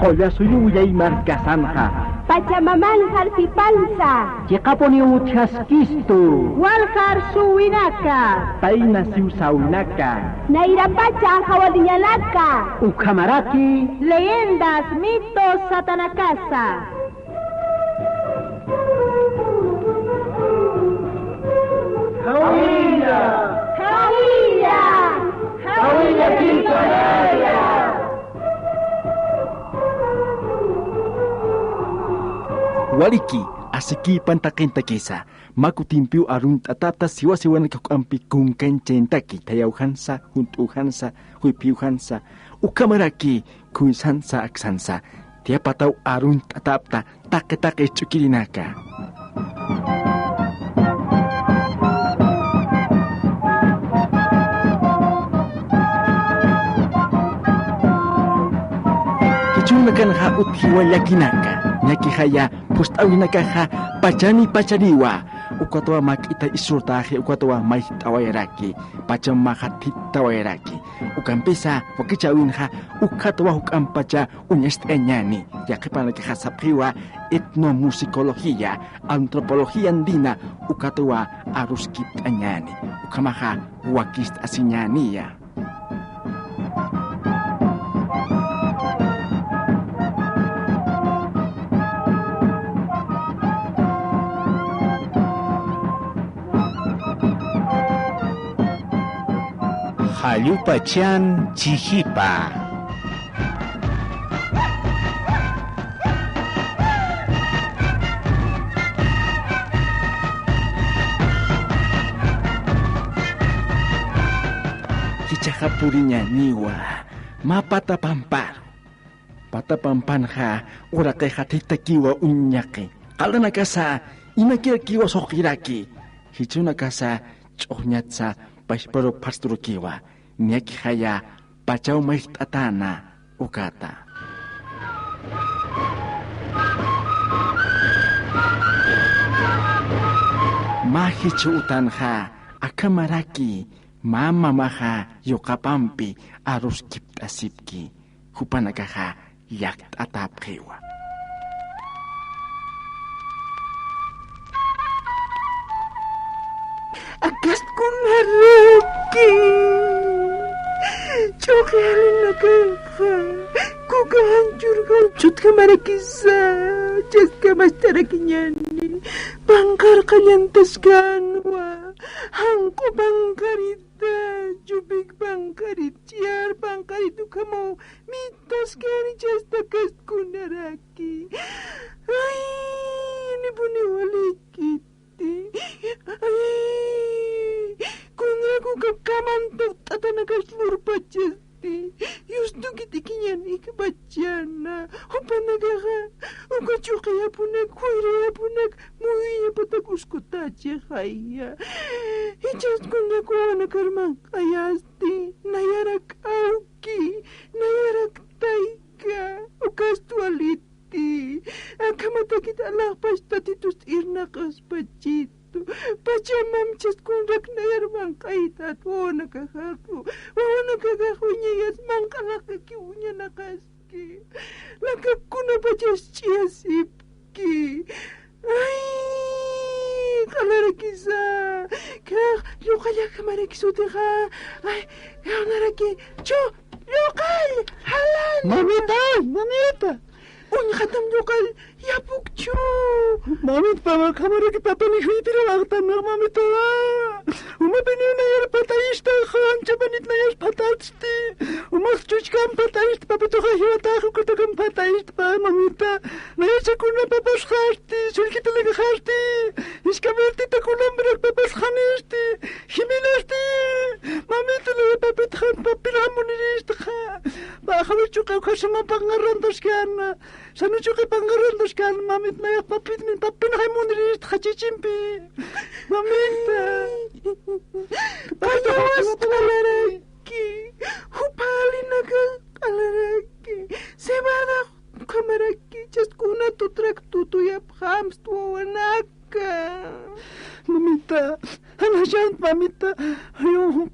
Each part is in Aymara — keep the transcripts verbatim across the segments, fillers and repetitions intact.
Qullasuyu willay markasanxa. Pachamaman jarsipansa. Chiqapuniw utjaskistu. Waljar suwinaka. Payna siwsawinaka. Nayrapacha jawaliñanaka. Ukhamaraki. Leyendas, mitos satanakasa. Jawilla. Jawilla. Jawilla, Quinto Anaya. Waliki, asiki pantaqintakisa, mä kutimpiw arunt'atapta siwa siwanak juk'ampi kunkanchayntaki, thayawjansa, junt'uwjansa, juyphiwjansa, ukhamaraki, khuysansa, aksansa, tiyapataw arunt'atapta, taqi taqi ch'ukirinaka. Jichhürunakanxa utjiwa llakinaka, ñakixaya phust'awinakaxa pachani pachaniwa, ukatwa mak'ita isurtaxi, ukatwa mayjt'awayaraki, pachamaxa thitawayaraki, ukampisa wakichäwinxa ukatwa juk'ampacha uñast'añäni, yaqhipanakaxa sapxiwa etnomusicología, antropología andina, ukatwa aruskipt'añäni, ukhamaxa wakist'asiñäniya. Jallupachan chijipa. Jichhaxa puriñäniwa mä pata pamparu. Pata pampanxa uraqixa thitakiwa uñaqi. Qalanakasa inakirakiwa suqiraki. Jichhürunakasa ch'uxñatsa pachparu phasturukiwa, ñakixaya pachaw mayjt'atäna ukata. Mä jichhu utanxa akhamaraki, mä mamaxa yuqapampi aruskipt'asipki, jupanakaxa llakt'atäpxiwa. Akaskunaraki ch'uqi jalinakaxa, kuka janchur janchut jamarakisa, chaskamacht'arakiñäni, panqarqañantaskänwa, janq'u panqarit, chupik panqarit, ch'iyar panqarit ukhamaw mitaskani, chasta kaskunaraki. Ay, nipuni walikiti. Ay, kunaku kakamanta t'atanakax lurpachasti. Yustukit ikiñan ikpachana. Jupanakaxa uka ch'uqiyapunak, juyrayapunak, muyuyapatak uskutächixaya. Jichhaskunaku wawanakarman q'ayasti, nayarak awki, nayarak tayka, ukast waliti. Akhamatakit alaxpach tatitust irnaqaspachitu. Pachamamchaskunrak nayar manq'aytat wawanakaxaku. Wawanakaxax uñayas manq'alaxkaki uñanaqaski. Lakakkunapachas ch'iyasipki. Ay, q'alarakisa. Kax, lluqallakamarakisutixa. Ay, jawnaraki. Chu, lluqall, jalan. Mamita, mamita. Uñxatam lluqall, yapukchu. Mamita, pama, khamaraki papani juytiraw axtanax, mamita. Umapiniw nayar patayista, janchapanit nayar patayista. Umax chuchkam patayist, papituxa jiwatax ukatakan patayist, pa, mamita. Nayar chakuna papasxasti, sullkitalakaxasti. Iskamirtita kulambirak papasxanisti. Jiminasti. Mamita, nayar papitxan, papirxan muniristxa. Paxawi chuqa ukhaxama panqarrantaskana. Sanu chuqi panqarrantaskana, mamita, nayax papitni, papinxay muniristxa chichimpi. Mamita. Qallawasqa q'alaraki, jupalinaka q'alaraki, cebada ukhamaraki, chaskuna tutrak tutuyapxamst wawanaka. Mamita, jan jachant, mamita,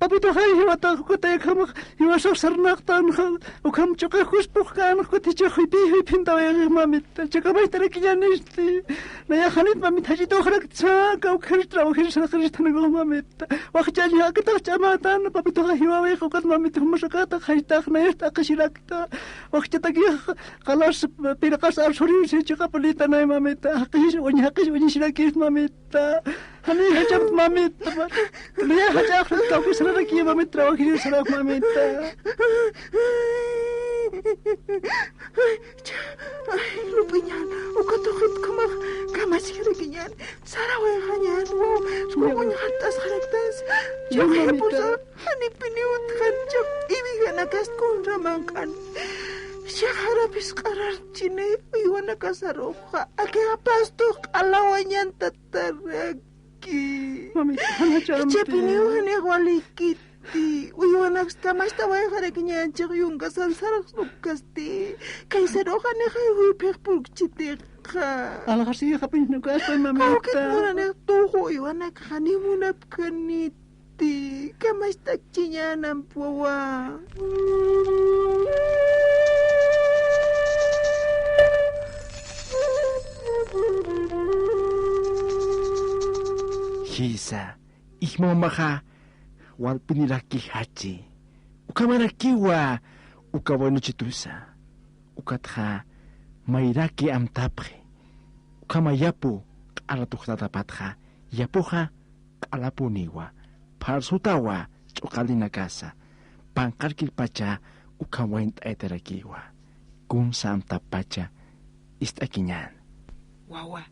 Papituxa jiwatax ukataykhamax jiwasax sarnaqtanxa, ukham ch'uqax juspux känxa, ukat jichhax juypï juyphintäwayxix, mamita. Chakamaytarakiñän isti. Nayax janit, mamita, jach'ituxaraktsa, kawkhir trabajir saraqiristhanakux, mamita. Waxchäñax akatax ch'amätän, papituxa jiwawayxa, ukat mamita jumax akatax jaytax, nayax t'aqhisirakta. Waxchatakix qalas pirqas arsuriw, si chiqapunitanay, mamita. Jaqis uñ, jaqis uñisirakis, mamita. Jani jach'amt, mamita. Nayax jach'ax kawkir sararakiya, mamita, trabajir sarax, mamita. Ay, cha-, ay, lupiñan, uka tuqit ukhamax kamaskarakiñän, sarawayxañän, waw, sku uñxatt'asxaraktas, ch'uqi pusa, janipiniw utjän, ch'uq, iwijanakast kun ramankan. Chaxarapis q'ararchini, uywanakasaruxa, akixa pastux q'alawañan tataraki. Mamita, jan jach'amti. Ichapiniw janix walikit. Ti, uywanakst kamacht'awayxarakiñän, chiq yunka sar sarxsukasti. Kay sarux janixay juyphix purkchitixa. Alxasïxapinakaspa, mamita. Kawkit munanix tuqu uywanakxa ni munapkäniti. Kamacht'achiñänamp, wawa. Jisa. Ijma umaxa walpiniraki jachi. Ukhamarakiwa uka wanuchitusa. Ukatxa mayraki amtapxi. Ukhama yapu q'ala tujtatapatxa, yapuxa q'alapuniwa, pharsutawa ch'uqalinakasa, panqarkirpacha ukham waynt'aytarakiwa. Kunsa amtappacha ist'akiñän. Wawa,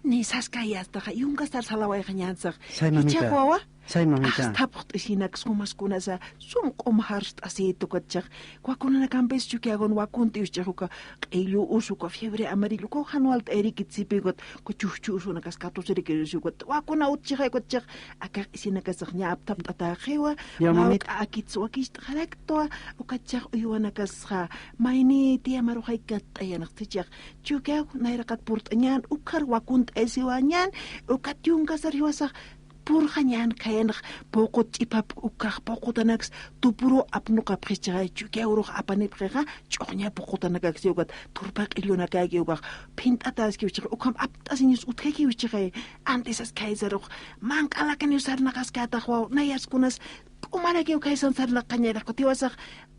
ni saskayästaxa, yunka sar salawayxañänsax. Say, mamita. Ichhax, wawa? Say, mamita. Astapxt'isinak sumas kunasa, sum q'um jarst'asït ukatchax. Wakunanakampis chukiagun wakuntiw ch'ix uka q'illu usu, uka fiebre amarilla, ukaw jan walt'ayrikit sipi ukat, uka chujchu usunakas katusirikirisi ukat. Wakuna utchixay ukatchax, akax isinakasax ña aptapt'atäxiwa, ya, mamita. Mawk'a akits wakicht'xaraktwa, ukatchax uywanakasxa, mayni tiya maruxay katt'ayanx, sichhax. Chukiaw nayraqat purt'añän, ukhar wakunt'ayasiwañän, ukat yunka sar jiwasax purxañän khayanx, puqut ch'ipap ukax puqutanaks tupuru apnuqapxi chixay, chukiaw urux apanipxixa, ch'uxña puqutanakaksi ukat, turpa q'illunakaki ukax, phint'ataskiw chixay, ukham apt'asiñus utjakiw chixay, antisas khaysarux, manq'alakaniw sarnaqaskätax waw, nayas kunas, k'umarakiw khaysan sarnaqañayrax, ukat jiwasax,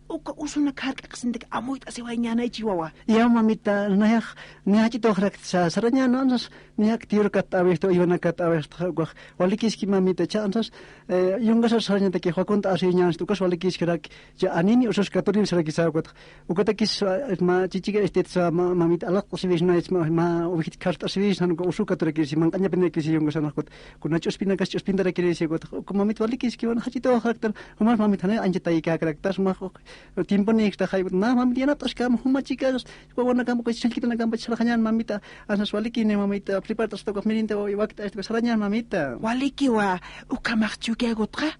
uka usunak jark'aqsintak amuyt'asiwayñänay chi wawa. Ya, mamita, nayax, ni jach'ituxarakta sarañän, ansas, ni ak tiyurkat awixta, uywanakata awixta, ukax, walikiski, mamita, cha, ansas, eh, yunka sar sarañatakix wakunt'asiñänsti, ukas walikiskirak, cha, anini usus katuriw sarakisa, ukat, ukatakis, eh, mä chichika, este, sa, mä, mamita, alaqt'asiwisna, ma, mä, ovejit khart'asiwisna, uka usu katurakirisi, manq'añapirakirisi, yunka sarnaqkut, kuna ch'uspinakas ch'uspintarakirisi, ukat, uka mamita walikiski, wan jach'ituxaraktan, Jumax mamit, jani ancha taykäkarakta, jumax tiemponïkta jay, na mamit, yanapt'askäma, juma chikas, wawanakam, uka challkitanakampa sarxañän mamita, ansas walikini mamita, prepart'asta ukax mirinta wakt'asta sarañän mamita. Walikiwa, ukhamax chukiagutxa,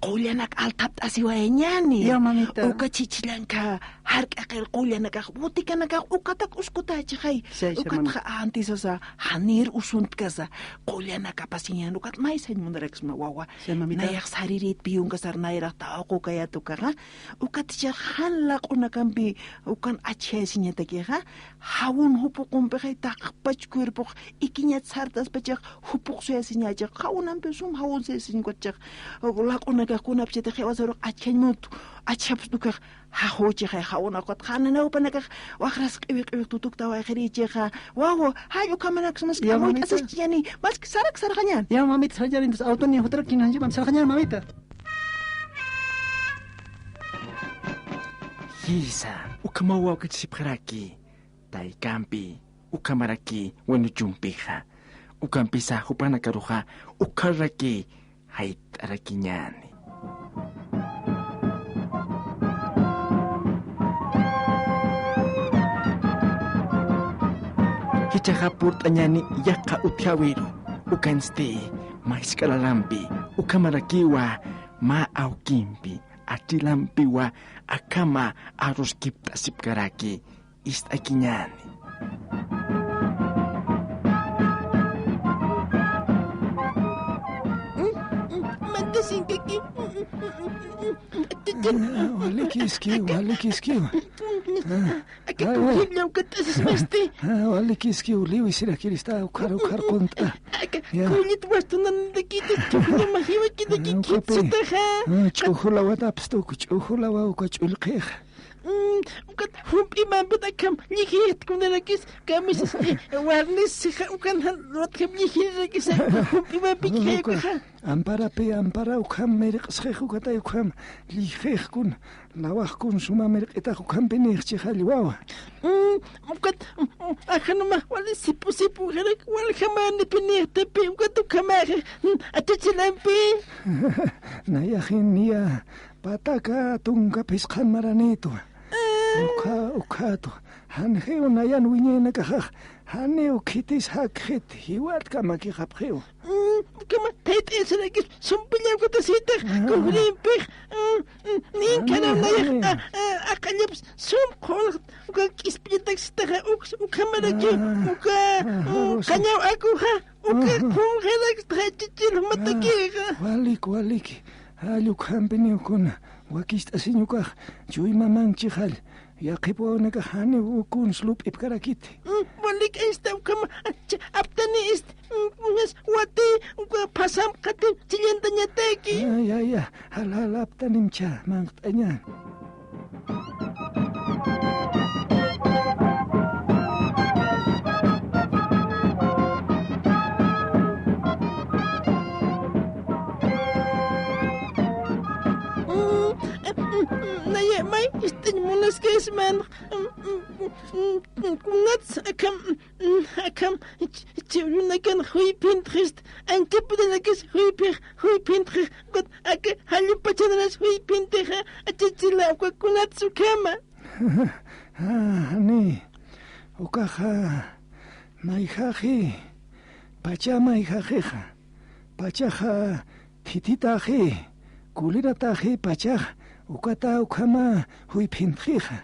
qullanak altapt'asiwayañäni. Ya, mamita. Uka chichillanka, jark'aqir qullanakax, butikanakax, ukatak uskutächixay. Ukatxa antisasa, janir usuntkasa, qullanakapasiñän, ukat maysañ munaraksma wawa. Nayax sariritpi yunka sar nayrax tawaqukayät ukaxa, ukat jichhax jan laq'unakampi ukan achjayasiñatakixa, jawun jupuqumpixay taqpach cuerpox ikiñat sartaspachax jupuqsuyasiñächix, jawunampi sum jawunsuyasiñ ukatchax, laq'unakax kunapchatixa jiwasarux achjañ mut, achjapxta ukax, jajuchixay jawunax ukat, qhananawpanakax, waqras q'iwi q'iwix tutuktawayxirichixa, wawa, jall ukhamanaksa maski amuyt'asischiñäni, maski sarak sarxañän. Ya, mamita, sarxañän, entonces, autoni jutarakiñän, sarxañän, mamita. Jisa, ukhamaw wawkichisipxaraki, taykampi, ukhamaraki, wanuchumpixa, ukampisa jupanakaruxa, ukharaki, jayt'arakiñäni. Jichhaxa purt'añäni yaqha utjawiru, ukansti, mä jisk'a lalampi, ukhamarakiwa, mä awkimpi, achilampiwa, akhama aruskipt'asipkaraki, ist'akiñäni. Mantasinka Walikiskiw, walikiskiw. Aka kuxilla uka t'asismasti. Walikiskiw, liwisirakirista ukhar ukhar qunt'a. Aka kullit wastunantakiti ch'ujlamajiwakitaki kitsutaxa. Ch'ujulawatapstu, ch'ujulawa uka ch'ullqix. Ukat jump'imampit akham llijixtkunarakis kamisas warnis sixa ukan jan lotjam llijirakisa jump'imampi kixaykuxa. Amparapi ampara ukham mirq'sxix ukatay ukham llijixkun lawaxkun suma mirq'itax ukhampi nixchi jallwawa. Ukat ajanuma wali sipu sipu jarak wal jamanipi nixtipi ukat ukhamaxa achachilampi. Nayaxin niya. Pataka tunka phisqhan maranitwa. Ukha ukhatwa. Janxiw nayan wiñaynakaxax janiw khitis jakxit jiwat kamakixapxiw. Ukhama thayt'ayasirakis sumpillawkatasitax kujrimpix. Ninkhanaw nayax aqallaps sum qhunx uka k'ispillataksitaxa uks ukhamarakiw uka qañaw akuxa. Uka qunqiraksitaxa chichil jumatakixa. Walik walik. Jall ukhampiniw kuna wakicht'asiñ ukax chuymamanchixall. Yaqhip wawanakax janiw kuns lup'ipkarakiti. Walik ista ukhama aptani ist. Uñas wati uka phasamqati chillantañataki. Ya ya ya. Jal jal aptanimcha manqt'aña. Naya may ist'iñ munaskasman. Kunats akham akham chiwrunakan juyphintxist. Anchapullanakis juyphix juyphintxix. Ukat aka jallupachanaras juyphintixa. Achachila uka kunats ukhama. Jani ukaxa mayjaxi pacha mayjaxixa pachaxa thithitaxi kulirataxi pachax ukata ukhama juyphintxixa.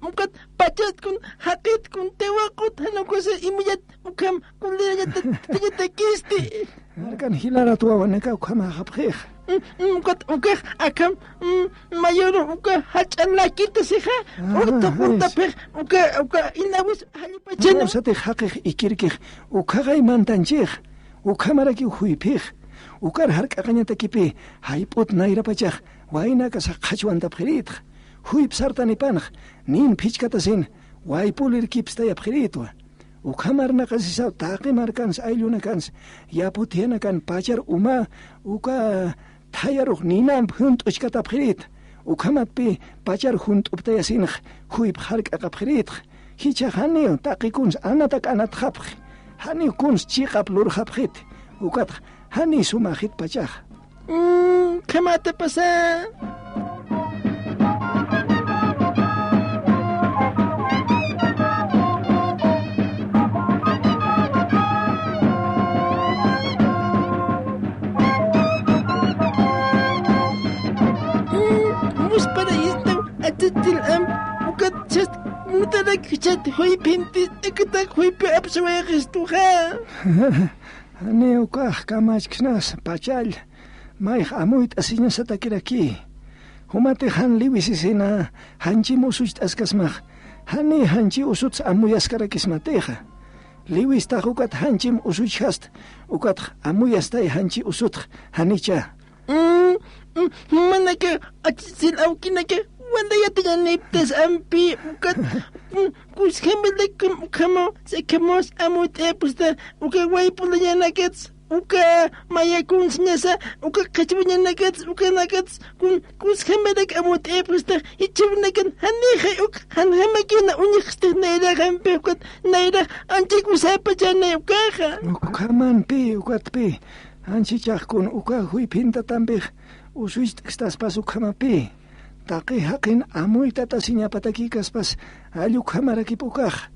Ukat pachatkun jaqitkun tiwaqut jan ukasa imillat ukham kulirañatakisti. Markan jilarat wawanaka ukhamaxapxix. Ukat ukax akham mayor uka jach'a lakitasixa urta urtapix uka uka inawis jallupachana usatix jaqix ikirkix. Ukhaxay mantanchix ukhamarakiw juyphix. Ukar jark'aqañatakipi jayp'ut nayrapachax waynakasa qhachwantapxiritx. Juypsartanipanx nin phichkatasin waypulirkipstayapxiritwa. Ukhamarnaqasisaw taqi markans ayllunakans yaputiyanakan pachar uma uka thayarux ninamp junt'uchkatapxirit. Ukhamatpi pachar junt'uptayasinx juypx jark'aqapxiritx. Jichhax janiw taqi kuns anatak anatxapxi. Janiw kuns chiqap lurxapxit. Ukatx janiy sumaxit pachax. Khamatapasa. Musparayistaw atittil am ukat chast mutarak chast juyphinti ikitak juypi apsuwayxistuxa. Jani ukax kamachksnas pachall mayx amuyt'asiñasatakiraki. Jumatix jan liwisisina janchim usucht'askasmax jani janchi usutsa amuyaskarakismatixa. Liwistax ukat janchim usuchjast ukatx amuyastay janchi usutx janicha. Jumanaka achisil awkinaka wantayatiñaniptas ampi ukat kusjamilakam ukhamaw sakhamawas amuyt'ayapxsta uka waypulañanakats uka mayakunsiñasa uka qhichwañanakats ukanakats kun kusjamirak amuyt'ayapxsta. Jichhawinakan janixay uk janjamakina uñjxstix nayraxampi ukat nayrax anchikusäpachanay ukaxa. Ukhamanpi ukatpi anchichax kun uka juyphintatampixa usucht'kstaspas ukhamapi. Taqi jaqin amuytatasiñapatakïkaspas jall ukhamarakip ukax.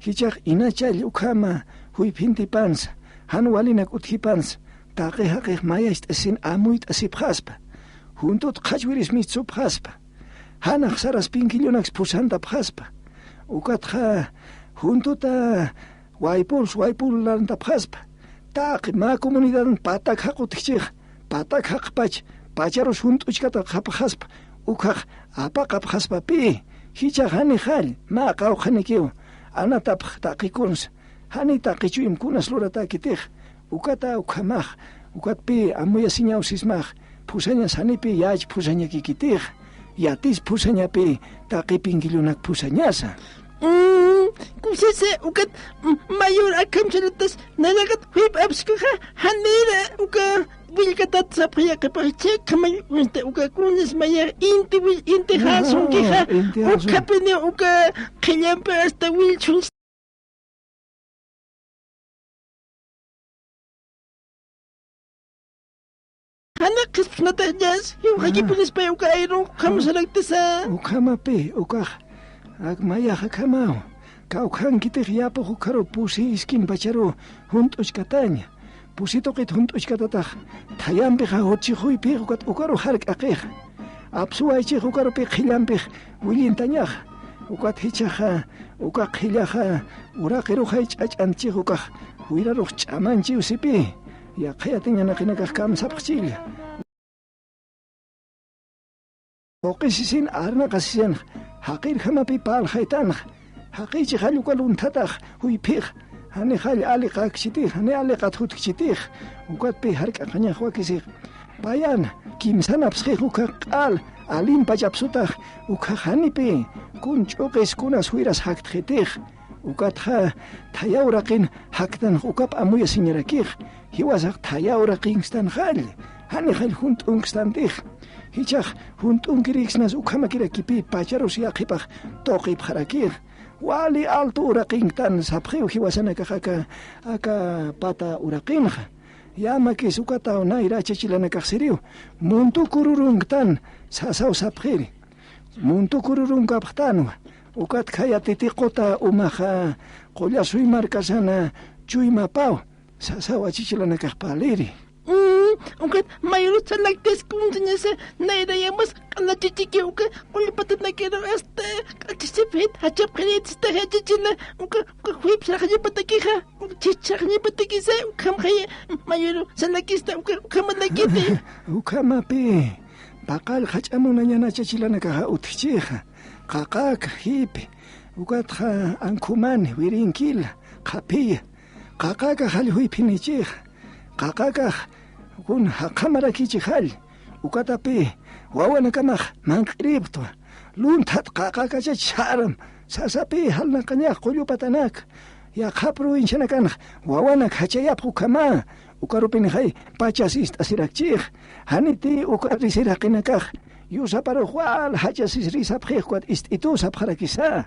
Jichhax inachall ukhama juyphintipansa jan walinak utjipansa taqi jaqix mayacht'asisin amuyt'asipxaspa. Juntut qhachwirismistupxaspa. Janax saras pinkillunaks phusantapxaspa. Ukatxa juntuta waypuls waypulantapxaspa. Taqi mä comunidadan patak jaq utjchix patak jaqpach pacharus junt'uchkata qhapxaspa, ukhax apaqapxaspapï, jichhax janixall, mä qawqhanikiw, anatapx taqi kunsa, jani taqi chuyma kunas luratäkitix, ukata ukhamax, ukatpï amuyasiñaw sismax, phusañas janipi yäch phusañakikitix, yatis phusañapï taqi pinkillunak phusañasa. Mm, kusisa, ukat, mm, mayor akham salutas, nayrakat juyp'apskuxa, janira, uka, willkatat sapxi yaqhipax, chhikhamay, uka, kunis mayax, inti will-, inti jasunkixa, inti jasun. Ukhapini, uka, qhillampi hasta willchhun. Jani qhispxnatax ñas, jiwxakipinis pay uka ayru, ukhama saraktisa. Ukhamapï, ukax, ak mayax akhamaw. Kawkhankitix yapux ukharu pusi iskin pacharu junt'uchkataña. Pusi tuqit junt'uchkatatax, thayampixa jutchixuypix ukat ukaru jark'aqixa. Apsuwaychix ukarupï qhillampix willintañaxa. Ukat jichhaxa, uka qhillaxa, uraqiruxay ch'ach'antchix ukax, juyrarux ch'amanchiw sipï. Yaqha yatiñanaqinakax kamsapxchilla. Tuqisisin arnaqasisinxa, jaqirjamapï parlxaytanxa, jaqichixall uka lunthatax juyphixa, janixall aliqakchitix, jani aliqat jutkchitix, ukatpï jark'aqañax wakisix. Payana, kimsanapsxix ukha q'al, alimpachapsutax, ukha janipï, kun ch'uqis kunas juyras jaktxitix. Ukatxa, thaya uraqin jaktanx ukap amuyasiñarakix, jiwasax thaya uraqinkstanxall, janixall junt'unkkstantix. Jichhax junt'unkiriksnas ukhamakirakipi pacharus yaqhipax tuqipxarakix. Wali altu uraqinktan sapxiw jiwasanakax aka, aka pata uraqinxa. Yamakis ukataw nayra achachilanakax siriw. Muntukururunktan sasaw sapxiri. Muntukururunkapxtanwa. Ukat khaya titiquta umaxa qullasuy markasana chuymapaw. Sasaw achachilanakax parliri. Mm, ukat mayrusa laktis kunsañasa nayrayamas q'alachichiki uka qullpatanakaru hasta q'alchisipxit jachapxirïtista jachachila uka, uka juypsaraxñapatakixa, uka chichxaxñapatakisa, ukhamxaya mayrusa lakista uka, ukhamalakiti. Ukhamapï, paqall qhach'amunañan achachilanakaxa utjchixa, qaqaka, jipi, ukatxa ankhumani, wirinkila, qhaphiya, qaqakax jall juyphinichixa, qaqakax kun jaqhamarakichixall, ukatapï wawanakamax manq'iripxtwa, lunthat qaqakachach saram, sasapï jalnaqañax qullu patanaka, yaqha provincianakanx wawanak jachayapx ukhama, ukarupinixay pachas ist'asirakchix, janitï uka risiraqinakax, yusaparux wal jachasisri sapxix ukat ist'itu sapxarakisa.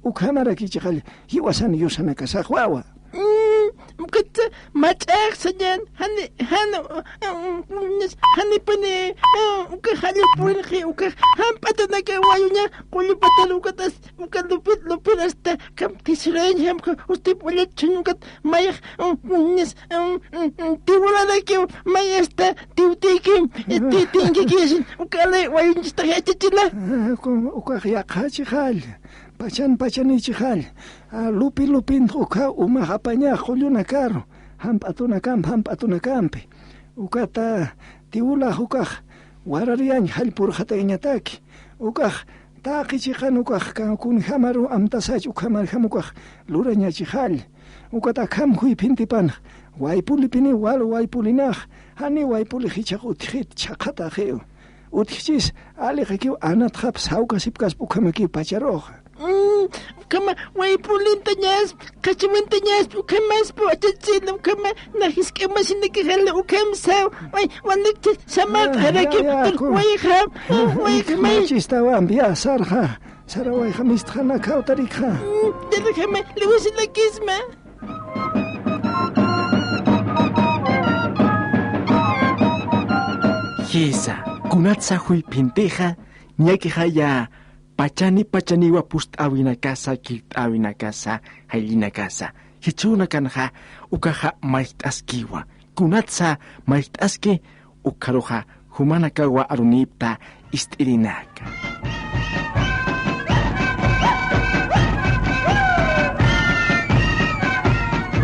Ukhamarakichixall jiwasan yusanakasax wawa. Mm, ukatsa mach'ax sañan, jani, jani, mm, mm, janipani, mm, uka jallupurixi, uka jamp'atanaka wayuña, qullu patan ukatas, uka lupit, lupit hasta, kam tisurañ, jamka, ustip ullachun ukat, mayax, mm, mm, mm, mm, tiwurarakiw, mayasta, tiwtiki, ti-, tinkikisin, uka lay wayuñchistax yachachila. Ah, uka, ukax yaqhachixall. Pachan pachanichixall, a, lupi lupintx ukha umax apañax qullunakaru, jamp'atunakamp, jamp'atunakampi. Ukata tiwulax ukax warariyañ jallpurxatayañataki. Ukax taqi chiqan ukax kan kunjamaru amtasach ukhamarjam ukax lurañachixall. Ukat akham juyphintipanx waypulipini wal waypulinax, jani waypuli jichhax utjxit chhaqhataxiw. Utjchis, aliqakiw anatxap sawkasipkasp ukhamakiw pacharuxa. Mm, ukhama waypulintañasp, qhachiwintañasp, ukhamasp, achachila, ukhama, najisk'amasinakixala, ukham saw, way, walikchis, samaqxarakip, ya, ya, kun-, wayxam, wayxmay. Machistawamp, ya, sarxa, sarawayxa mistxana khawtarikxa. Mm, ya, déjame, liwisinakisma. Jisa, kunatsa juyphintixa, ñakixaya pachani pachaniwa pust'awinakasa, kirt'awinakasa, jayllinakasa, jichhürunakanxa ukaxa mayjt'askiwa, kunatsa mayjt'aski, ukharuxa jumanakawa arunïpta ist'irinaka.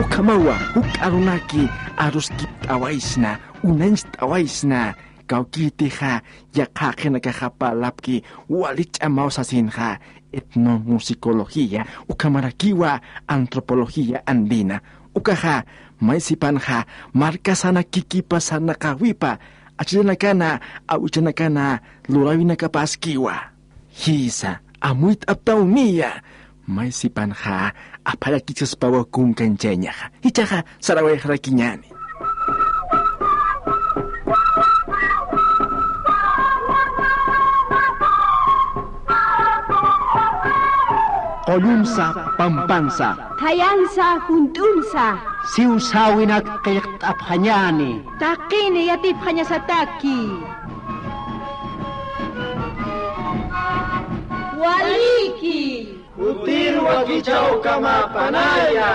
Ukhamawa, juk arunaki aruskipt'awaysna, uñañcht'awaysna, Kawkïritixa yaqha jaqinakaxa parlapki wali ch'amaw sasinxa etnomusicologia ukhamarakiwa antropología andina. Ukaxa maysipanxa markasana kikipa sarnaqäwipa achillanakana awichanakana luräwinakapaskiwa. Jïsa, amuyt'aptawniya. Maysipanxa aphallakisaspawa kunkanchäñaxa. Jichhaxa sarawayxarakiñäni. Qullunsa, pampansa, thayansa, junt'unsa, siwsäwinak qillqt'apxañäni. Taqini yatipxañasataki. Waliki. Jutir wakichäwkamapanaya.